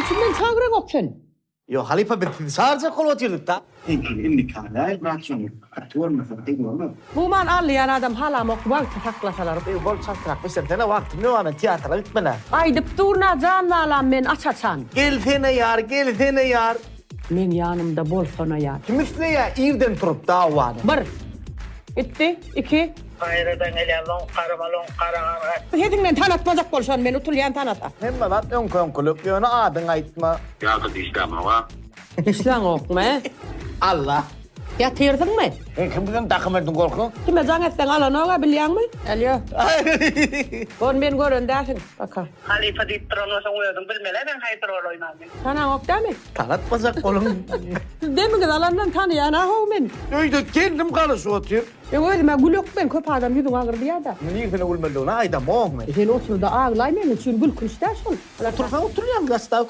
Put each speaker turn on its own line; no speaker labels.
üçin meni çagyraňok sen?
Ýok halypa biz sizi çagyrjak bolup otyrdyk-da.
Seňki indi kalaý brat şony gaty görmese deň bolmaz.
Muman alýan adam halamok wagty saklasalar.
Eý bol çaltrak bişirsene wagtym ýok a men teatra gitmeli.
Aýdyp durna jan balam men aç açan.
Gelsene ýar gelsene ýar.
Meň ýanymda bolsana ýar.
Kim isleýä irden turup dawany.
Bir. Gitdi. Iki.
Gaýradan gelýän loňk garama loňk gara garga.
Sesiňden tanatmajak bol şony men utulýan tanasa.
Hemme zat öňki öňkülik ýöne adyňy aýtma.
Ýa-da işlämok-a.
Işläňokmy?
Alla.
Ýatyrsyňmy?
Sen kim bilen dakym berdiň gorkuň?
Kime jaň etseň alanok-a bilýäňmi? Alýo. Ony men gören dälsiň. Baka.
Halypa diýip duran bolsaň özüň bilmeli-ä meň haýsy rol oýnanymy.
Tanaňok dämi?
Tanatmajak boluň.
Siz demiňizi alandan tanaýan-a how men.
Öýde gelnim galyşyp otyr.
Meň özüm-ä gülek men, köp adam ýüzüň agyrdýar-da.
Niresine gülmelidigini aýdamok men.
Sen otur-da aglaý meň üçin gülkünç däl şol.
Otursaň oturýaň, ýaşdaky.